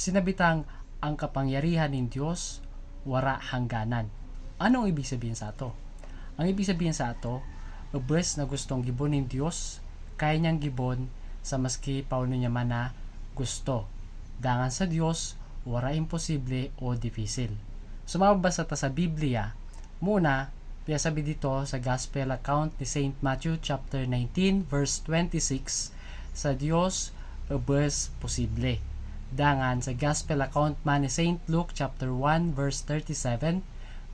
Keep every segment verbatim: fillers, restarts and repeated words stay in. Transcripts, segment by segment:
Sinabi tang ang kapangyarihan nin Dios wara hangganan. Anong ibig sabihin sa ato? Ang ibig sabihin sa ato, ubos na gustong gibon nin Dios, kaya niyang gibon sa maski paano niya man na gusto. Dangan sa Dios, wara imposible o dipisil. So, mababasa ta sa Biblia, muna, piyasabi dito sa Gospel account ni Saint Matthew chapter nineteen, verse twenty-six, sa Dios, ubos posible. Dangan sa Gospel account man ni Saint Luke chapter one, verse thirty-seven,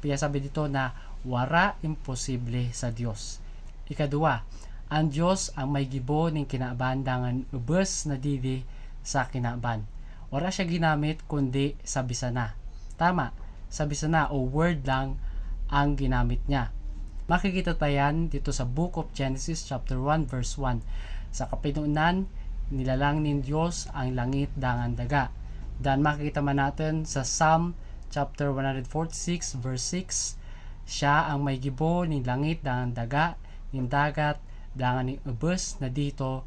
piyasabi dito na wara imposible sa Dios. Ikadua, ang Dios ang may gibo nin kinaban dangan ubos na digdi sa kinaban. Wara siya ginamit kundi sabi sana. Tama, sabi sana o word lang ang ginamit niya. Makikita ta yan dito sa Book of Genesis chapter one verse one. Sa kapinonan, nilalang nin Dios ang langit dangan daga. Dan makikita man natin sa Psalm chapter one forty-six verse six, siya ang may gibo nin langit dangan daga, nin dagat dangan nin ubos na digdi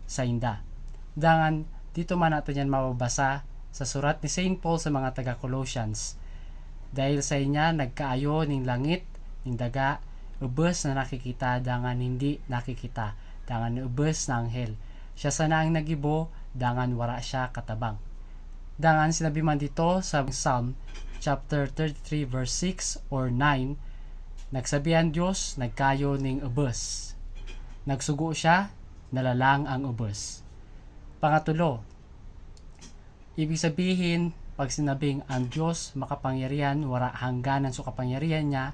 sainda. Dangan dito man natin yan mababasa sa surat ni Saint Paul sa mga taga-Colossians. Dahil sa inya nagkaayo nin langit, nin daga, ubos na nakikita dangan hindi nakikita, dangan ubos na anghel. Siya sana ang nagibo, dangan wara siya katabang. Dangan sinabi man dito sa Psalm chapter thirty-three verse six or nine, nagsabi ang Dios, nagkayo ning ubos. Nagsugo siya, nalalang ang ubos. Pangatulo, ibig sabihin, pag sinabing ang Dios makapangyarihan, wara hangganan so kapangyarihan niya,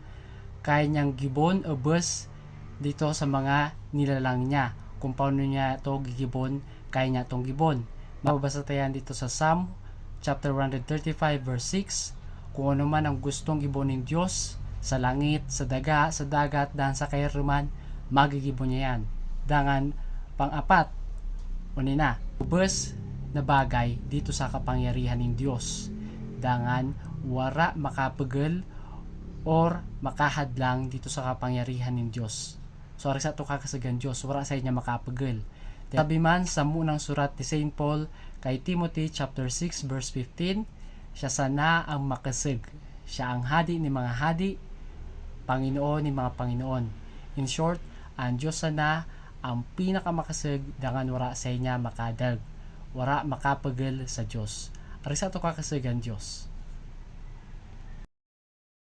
kaya niyang gibon ubos dito sa mga nilalang niya. Kung paano niya to gigibon, kaya niya tong gibon. Mababasa ta yan dito sa Psalm chapter one thirty-five verse six, "Kung ano man ang gustong gibon nin Dios, sa langit, sa daga, sa dagat, dangan sa kairuman, magigibo niya yan." Dangan, pang-apat, uni na, ubos na bagay dito sa kapangyarihan nin Dios. Dangan, wara makapugol or makahadlang dito sa kapangyarihan nin Dios. So, ari sa ato kakasagan Dios, wara sa niya makapugol. Sabi man sa munang surat ni Saint Paul kay Timothy chapter six verse fifteen, "Siya sana ang makasag. Siya ang hadi ni mga hadi, Panginoon ni mga panginoon." In short, ang Dios sana ang pinakamakasag, dangan wara sa niya makadag. Wara makapugol sa Dios. Ari sa ato kakasagan Dios.